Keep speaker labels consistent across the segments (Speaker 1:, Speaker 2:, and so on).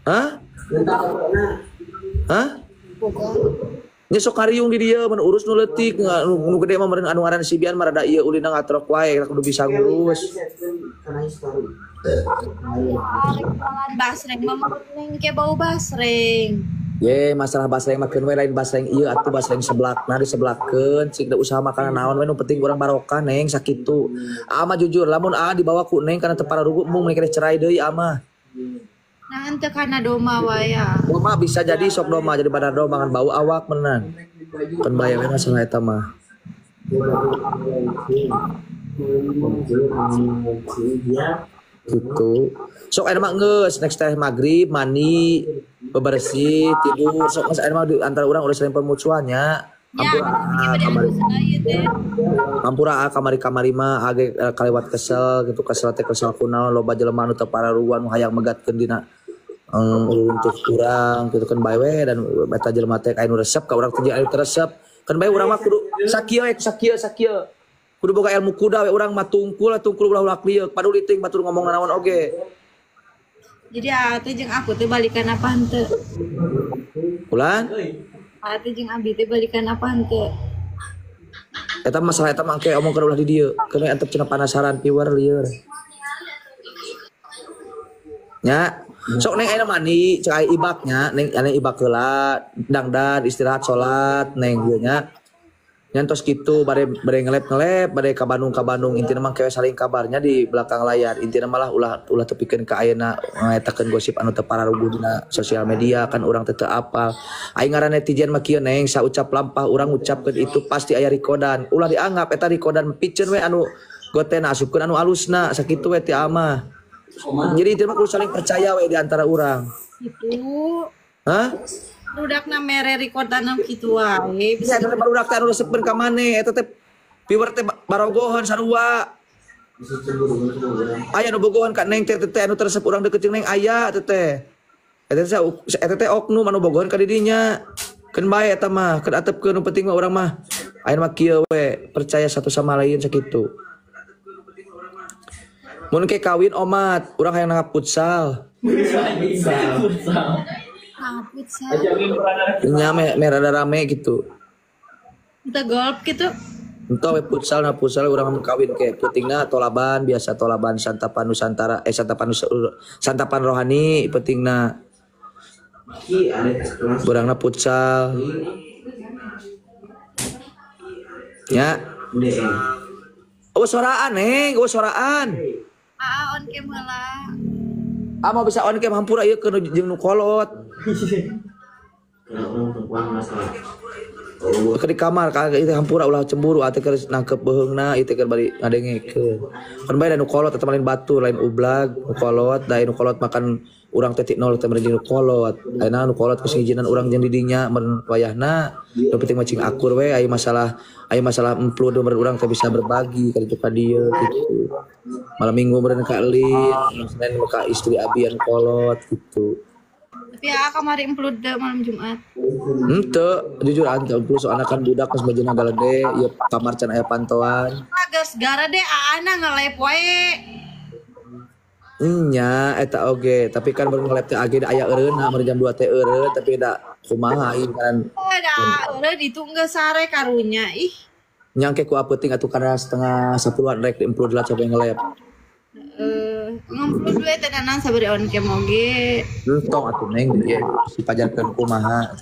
Speaker 1: Hah? Hah? Nya sok kariung di dieu mun urus nu leutik nu gede mah meureun anu ngaran si Bian mah rada ieu ulina ngatrok wae kudu bisa ngurus.
Speaker 2: Basreng mah neng ke bau basreng.
Speaker 1: Ye masalah basreng mah keun we lain basreng ieu atuh basreng seblakna diseblakeun cik da usaha makanan naon we nu penting urang barokah neng sakitu. Aa mah jujur lamun aa dibawa ku neng kana teu pararugu mung meni cerai deui aa mah.
Speaker 2: Nah henteu kana doma wae ya.
Speaker 1: Doma bisa jadi sok doma jadi badar doma ngan bau awak meunang. Keun bae we masalah eta mah. Gitu. Sok aya mah geus next teh magrib mandi bebersih tidur sok geus aya mah di antara urang ulah saling permusuhan nya. Ampura kamari. Ampura kamari-kamari mah age kalewat kesel gitu kesel teh kesel kunaon loba jelema anu teu pararuan nu hayang megatkeun dina uruntuh urang gitu kan bae we dan eta jelema teh aya nu resep ka urang teh aya teu resep kan bae urang mah kudu sakieu we sakieu sakieu kudu boga ilmu kuda we urang mah tungkul tungkul ulah-ulah lieu paduli teuing batur ngomong nanaon oge.
Speaker 2: Jadi atuh jeung aku teh balikan apa henteu?
Speaker 1: Ulan?
Speaker 2: Atuh jeung abi teh balikan apa henteu?
Speaker 1: Eta masalah eta mah engke omongkeun ulah di dieu. Keun antep cenah panasaran piwer lieur. Nya, sok neng ayeuna mandi, cek aya ibak nya, neng aya ibak heula, dangdan istirahat salat neng ieu nya. Nya tos kitu bade bade ngelep-ngelep, bade ka Bandung intina mah kewe saling kabarnya di belakang layar. Intina malah ulah ulah tepikeun ka ayeuna ngaetakeun gosip anu teu pararuguh dina sosial media kan urang teh teu apal. Aing ngaran netizen mah kieu neng saucap lampah urang ngucapkeun itu pasti aya rikodan. Ulah dianggap eta rikodan piceun we anu gotena asupkeun anu alusna sakitu we ti amah. Jadi itu mah kudu saling percaya we di antara urang.
Speaker 2: Gitu.
Speaker 1: Hah?
Speaker 2: Budakna mere rekordan kitu wae.
Speaker 1: Bisa eta barudak teh anu resepkeun ka maneh eta teh viewer teh barogoheun sarua. Aya nu bogohan ka neng teh teh anu teu resep urang deukeut jeung neng aya teh teh. Eta teh eta teh oknum anu bogohan ka didinya. Keun bae eta mah, keun atepkeun nu penting mah urang mah. Aya mah kieu we, percaya satu sama lain sakitu. Mun ke kawin omat, urang hayang nanggap futsal.
Speaker 3: Futsal.
Speaker 2: Futsal.
Speaker 1: Nya me rada rame gitu.
Speaker 2: Kita golf gitu.
Speaker 1: Entah we futsal na futsal urang mun kawin ke pentingna tolaban biasa tolaban santapan nusantara santapan santapan rohani pentingna. Urangna futsal. Nya. Oh soraan neng, oh soraan.
Speaker 2: Ah on cam heula.
Speaker 1: Ah mau bisa on cam hampura ieu keur jeung nu kolot. Ke di kamar ka ieu hampura ulah cemburu atuh keur nangkep beuheungna ieu teh keur bari ngadengekeun. Kan bae da nu kolot eta mah lain batur lain ublag nu kolot da nu kolot makan urang teh ti nol teh meureun jeung nu kolot. Ayeuna nu kolot geus ngijinan urang jeung di dinya meureun wayahna nu penting mah cing akur we aya masalah emplu meureun urang teh bisa berbagi ka ditu ka dieu gitu. Malam minggu meureun ka Elin, Senin ka istri abi anu kolot gitu.
Speaker 2: Tapi ya kamari emplu deui malam Jumat.
Speaker 1: Henteu, jujur ante emplu soalna kan budak geus bajuna galede, ieu kamar can aya pantoan.
Speaker 2: Geus gara deh aana ngelep wae.
Speaker 1: Nya eta oge, tapi kan baru ngelep teh age da aya eureunna meureun jam 2 teh eureun tapi da kumaha ieu kan.
Speaker 2: Da eureun itu geus sare karunya ih.
Speaker 1: Nyangke ku apeuting atuh kana setengah 10-an rek di emplu delat sampai ngelep.
Speaker 2: Ngemplu duit teh nanan sabari on cam oge.
Speaker 1: Entong atuh neng ieu dipajarkeun kumaha.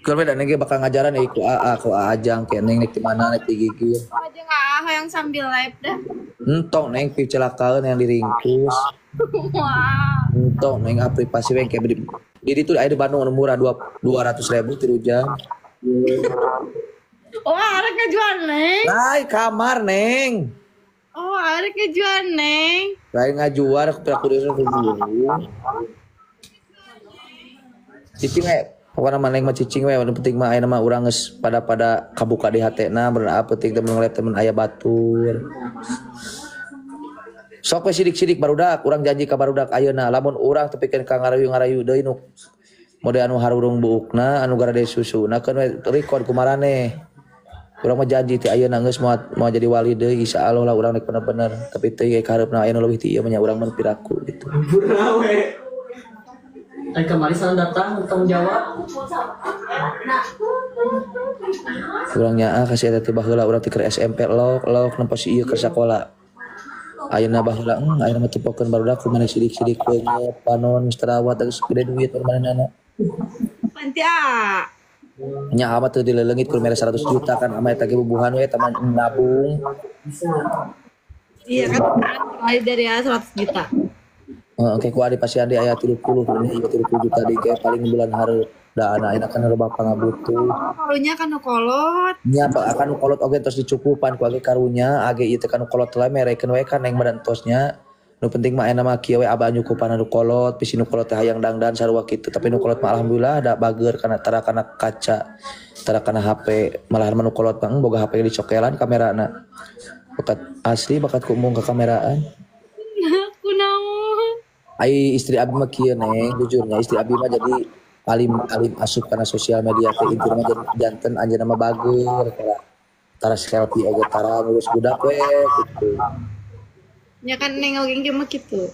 Speaker 1: Keur we da neng ge bakal ngajaran euy ku AA, ku AA Ajang ke neng nek di mana nek di gigir.
Speaker 2: Aja AA hayang sambil live dah.
Speaker 1: Entong neng picelakaeun yang diringkus.
Speaker 2: Wah.
Speaker 1: Entong neng privasi we ke di ditu aya di Bandung anu murah 200.000 3 jam.
Speaker 2: Oh, arek ngajual neng.
Speaker 1: Lain kamar neng.
Speaker 2: Oh, arek ngajual neng.
Speaker 1: Lain ngajual aku pernah kudu kudu. Cicing we, pokona mah neng mah cicing we, nu penting mah aya mah urang geus pada kabuka di hatena bener apa penting temen ngelep temen aya batur. Sok we sidik-sidik barudak, urang janji ka barudak ayeuna lamun urang tepikeun ka ngarayu-ngarayu deui nu mode anu harurung buukna anu garade susuna keun we record kumaraneh. Urang mah janji teh ayeuna geus moal jadi wali deui insyaallah lah urang rek bener-bener tapi teu ge kaharepna aya nu leuwih ti ieu mah nya urang mah piraku gitu.
Speaker 3: Hampura we. Ai kamari sana datang tanggung jawab.
Speaker 1: Urang nyaah ka si eta teh baheula urang teh keur SMP lok lok nempo si ieu keur sakola. Ayeuna baheula ayeuna mah tepokeun barudak ku maneh sidik-sidik beungeut panon geus terawat geus gede duit manehna.
Speaker 2: Panti ah.
Speaker 1: Nya ama teu dileleungit ku mere 100 juta kan ama eta ge bubuhan we taman nabung.
Speaker 2: Iya kan kali dari ya 100 juta.
Speaker 1: Heeh, oke ku adi pasti adi aya 30 ieu 30 juta deui ge paling bulan hareup. Da anak ayeuna kan loba pangabutuh.
Speaker 2: Karunya kan nu kolot.
Speaker 1: Nya akan nu kolot oge tos dicukupan ku age karunya age ieu teh kan nu kolot teh merekeun we kan neng badan tosnya. Nu penting mah ayeuna mah kieu we abah nyukupan nu kolot, bisi nu kolot teh hayang dangdan sarua kitu, tapi nu kolot mah alhamdulillah da bager kana tara kana kaca, tara kana HP, malahan mah nu kolot mah boga HP dicokelan kamerana. Bakat asli bakat ku embung ka kameraan.
Speaker 2: Kunaon?
Speaker 1: Ai istri abi mah kieu neng, jujurnya istri abi mah jadi alim alim asup kana sosial media teh intina mah janten anjeunna mah bager tara selfie oge tara ngurus budak we kitu.
Speaker 2: Nya kan neng oge ge mah kitu.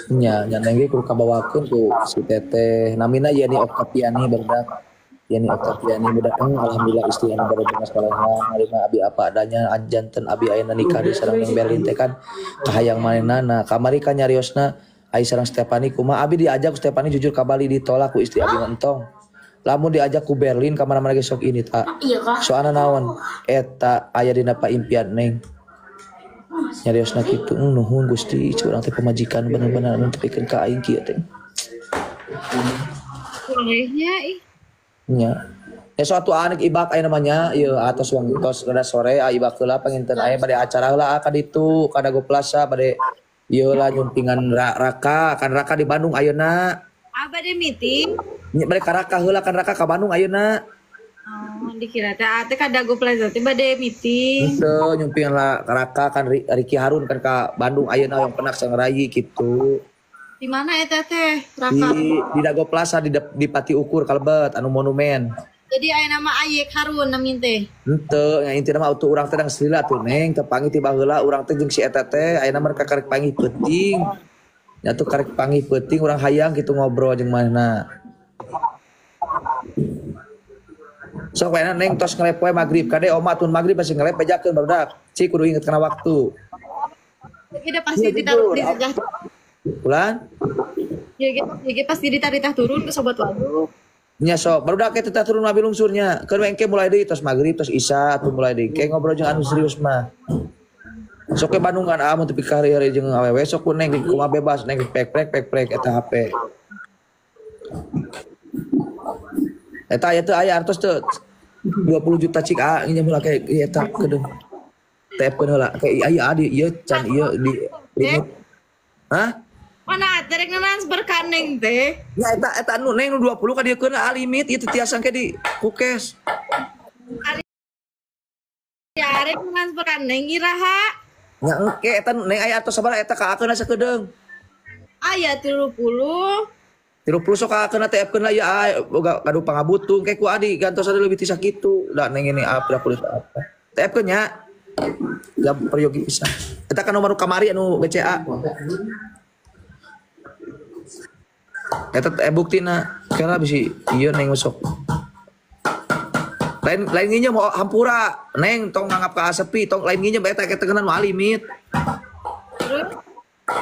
Speaker 1: Nya, nya neng ge kudu kabawakeun ku si teteh. Namina Yeni Oktaviani barudak. Yeni Oktaviani budak alhamdulillah istri anu bener-bener soleha, ngarima abi apa adanya janten abi ayeuna nikah di sareng Neng Berlin teh kan kahayang manehna. Kamari kan nyariosna ai sareng Stefani kumaha abi diajak ku Stefani jujur ka Bali ditolak ku istri abi mah entong. Lamun diajak ku Berlin ka mana-mana ge sok ini ta. Soalna naon? Eta aya dina paimpian neng. Nyariosna kitu nuhun Gusti curang teh pamajikan bener-bener anu tepikeun ka aing kieu teh.
Speaker 2: Bolehnya ih.
Speaker 1: Nya. Ya suatu anak ibak aya namanya ieu atos wong tos rada sore ibak heula panginten aya bade acara heula ka ditu ka Dago Plaza bade ieu lah nyumpingan Raka kan Raka di Bandung ayeuna.
Speaker 2: Ah bade meeting.
Speaker 1: Nya bade ka Raka heula kan Raka ka Bandung ayeuna.
Speaker 2: Oh, dikira teh ate ka Dago Plaza teh bade meeting.
Speaker 1: Henteu nyumpingan lah Raka kan Ricky Harun kan ka Bandung ayeuna yang penak sang rayi kitu.
Speaker 2: Di mana eta teh Raka?
Speaker 1: Di Dago Plaza di Pati Ukur kalebet anu monumen.
Speaker 2: Jadi aya nama Ayek Harun namin teh.
Speaker 1: Henteu, nya intina mah auto urang teh dang selila tuh neng tepangi ti baheula urang teh jeung si eta teh ayeuna mah karek panggih peuting. Nya tuh karek panggih peuting urang hayang kitu ngobrol jeung manehna. Sok we neng tos ngelep we magrib kade oma tun magrib masih ngelep bejakeun barudak. Cik kudu inget kana waktu.
Speaker 2: Kita pasti ditaruh di sejahtera.
Speaker 1: Bulan?
Speaker 2: Ya pasti ditaritah turun ke sobat waduk.
Speaker 1: Nya sok barudak eta teh turun abi lungsurnya. Keun we engke mulai deui tos magrib tos isya atuh mulai deui. Engke ngobrol jeung anu serius mah. Sok ke Bandungan ah mun tepi ka hari-hari jeung awewe sok ku neng kumaha bebas neng pek-pek eta HP. Eta aya teu aya artos teu 20 juta cik a nginjem heula ke eta kedeung. TF-keun heula ke aya adi ieu can ieu di limit. Hah?
Speaker 2: Mana ate rek transfer ka neng teh?
Speaker 1: Ya eta anu neng nu 20 ka dieu keun limit ieu teu tiasa ke di kukes.
Speaker 2: Ya rek transfer ka neng iraha.
Speaker 1: Nya engke eta neng aya artos sabaraha eta kaakeun sakedeung.
Speaker 2: Aya 30.
Speaker 1: 30 sok kaakeun TF-keun lah ya boga kadu pangabutung ke ku adi gantos ada leuwih ti sakitu. Da neng ini apa kudu apa. TF-keun nya. Ya peryogi pisan. Eta kan nomor kamari anu BCA. Eta buktina kira bisi ieu neng sok. Lain lain nginjem hampura neng tong nganggap ka sepi tong lain nginjem eta ketegenan mah limit.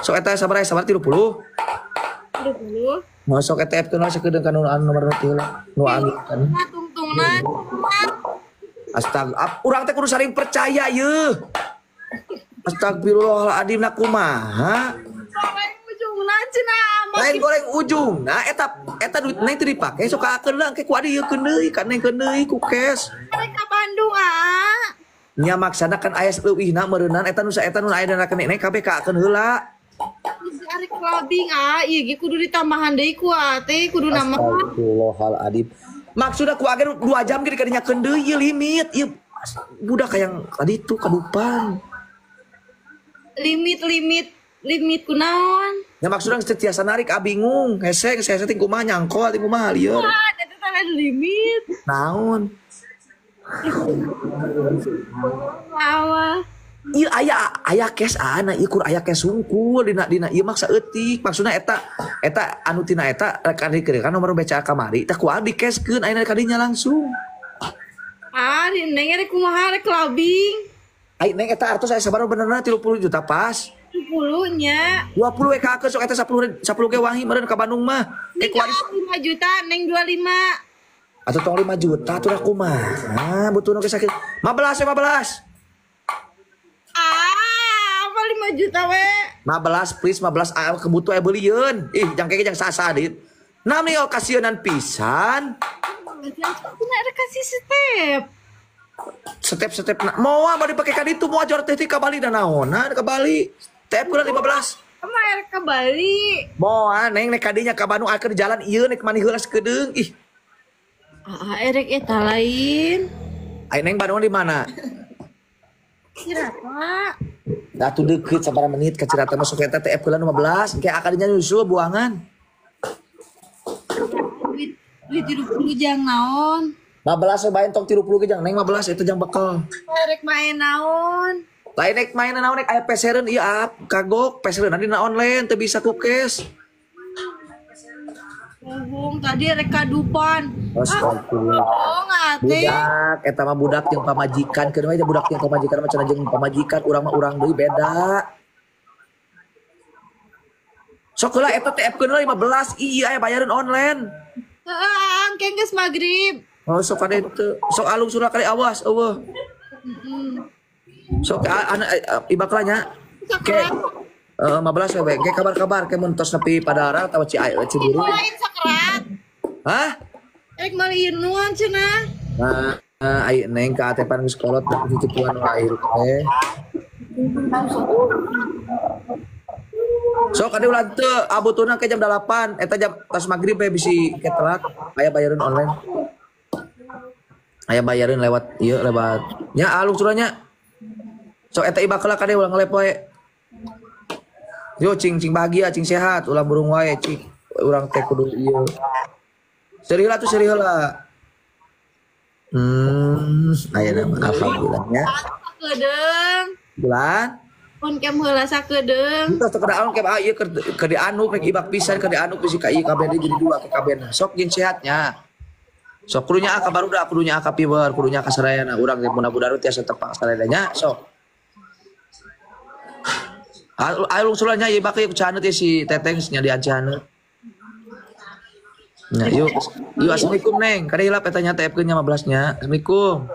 Speaker 1: Sok eta sabaraha sabar 30.
Speaker 2: 30.
Speaker 1: Mau sok ETF keun sakedeung ka nu anu nomor nu heula nu angin kan.
Speaker 2: Tungtungna.
Speaker 1: Astaga, urang teh kudu saling percaya yeuh. Astagfirullahaladzim na kumaha?
Speaker 2: Goreng ujungna cenah.
Speaker 1: Lain goreng ujungna eta eta duit neng teu dipake sok kaakeun lah engke ku adi ieu keun deui ka neng keun deui ku cash.
Speaker 2: Rek ka Bandung ah.
Speaker 1: Nya maksana kan aya leuwihna meureunnan eta nu saeta nu aya dana ka neng kabeh kaakeun heula.
Speaker 2: Bisi arek clubbing ah, ieu ge kudu ditambahan deui ku teh kudu nama.
Speaker 1: Astagfirullahaladzim. Maksudna ku agen 2 jam ge dikadinyakeun deui ieu limit ieu budak hayang ka ditu kadupan.
Speaker 2: Limit kunaon?
Speaker 1: Ya maksudna geus teu tiasa narik ah bingung hese geus hese ting kumaha nyangkol ting kumaha lieur.
Speaker 2: Wah, eta teh limit.
Speaker 1: Naon?
Speaker 2: Awa.
Speaker 1: Ieu aya cash ana ieu kur aya cash hungkul dina ieu maksa eutik. Maksudna eta anu tina eta rek kan nomor BCA kamari teh kuat di cashkeun ayeuna kadinya langsung.
Speaker 2: Ah, di neng rek kumaha rek clubbing.
Speaker 1: Ai neng eta artos aya sabaraha benerna 30 juta pas.
Speaker 2: 10 nya.
Speaker 1: 20 we ka sok eta 10 ge wangi meureun ka Bandung mah.
Speaker 2: Neng 5 juta, neng 25.
Speaker 1: Atau tong 5 juta tuh aku mah. Ah, butuh nu sakit. 15 we 15.
Speaker 2: Ah, apa 5 juta we?
Speaker 1: 15 please 15 ah kebutuh aya beulieun. Ih, jang keke jang sasa dit. Nami oh kasieun pisan.
Speaker 2: Cenah ada kasih step.
Speaker 1: Step-step moal bade pake ka ditu moal jor teh ka Bali da naonan ka Bali. Tep kula 15.
Speaker 2: Emang erek ka Bali.
Speaker 1: Moal neng nek kadinya ka Bandung akhir jalan ieu nek mani heula sakedeung. Ih.
Speaker 2: Ah, erek eta lain.
Speaker 1: Ai neng Bandung di mana?
Speaker 2: Cirata.
Speaker 1: Da atuh deukeut sabaraha menit ka Cirata masuk eta TF kula 15 engke akadinya nyusul buangan.
Speaker 2: Duit 30 jang naon?
Speaker 1: 15 we bae tong 30 ge jang neng 15 eta jang bekal.
Speaker 2: Erek main naon?
Speaker 1: Lain nek main naon nek aya pesereun ieu ap kagok pesereun dina online teu bisa ku cash.
Speaker 2: Bohong tadi rek kadupan.
Speaker 1: Astagfirullah.
Speaker 2: Oh, ngate.
Speaker 1: Budak eta mah budak jeung pamajikan keun we budak jeung pamajikan mah cenah jeung pamajikan urang mah urang deui beda. Sok heula eta TF-keun 15 ieu aya bayareun online.
Speaker 2: Heeh, engke geus magrib.
Speaker 1: Oh sok kade teu. Sok alung surah kali awas eueuh. Sok ana ibaklah nya. Ke 15 we ke kabar-kabar ke mun tos nepi Padara atawa Ciburu.
Speaker 2: Lain sakrat.
Speaker 1: Hah?
Speaker 2: Rek meuli nuan cenah.
Speaker 1: Nah, ai neng ka atepan geus kolot da titipuan wae teh. Sok ade ulah teu abutuna ke jam 8 eta jam tas magrib we bisi ke telat aya bayareun online. Aya bayareun lewat ieu lewat nya alung surahnya. Sok eta ibak heula kade ulah ngelep wae. Yo cing cing bahagia, cing sehat, ulah burung wae cing. Urang teh kudu ieu. Seuri heula tuh seuri heula. Aya mah alhamdulillah nya.
Speaker 2: Sakedeung.
Speaker 1: Bulan.
Speaker 2: On cam heula sakedeung.
Speaker 1: Entos teu kada on cam ieu keur dianuk rek ibak pisan keur dianuk bisi ka ieu kabeh jadi dua ke kabehna. Sok jeung sehatnya. Sok kudunya ka barudak, kudunya ka piwer, kudunya ka sarayana urang teh mun budaru tiasa tepak sarayana sok. Ayo sulanya ieu bak ieu ku cahaneut si Teteng nya di Cihaneut. Nah, yuk. Yuk assalamualaikum Neng. Kada hilap eta nya TF-keun nya 15 nya. Assalamualaikum.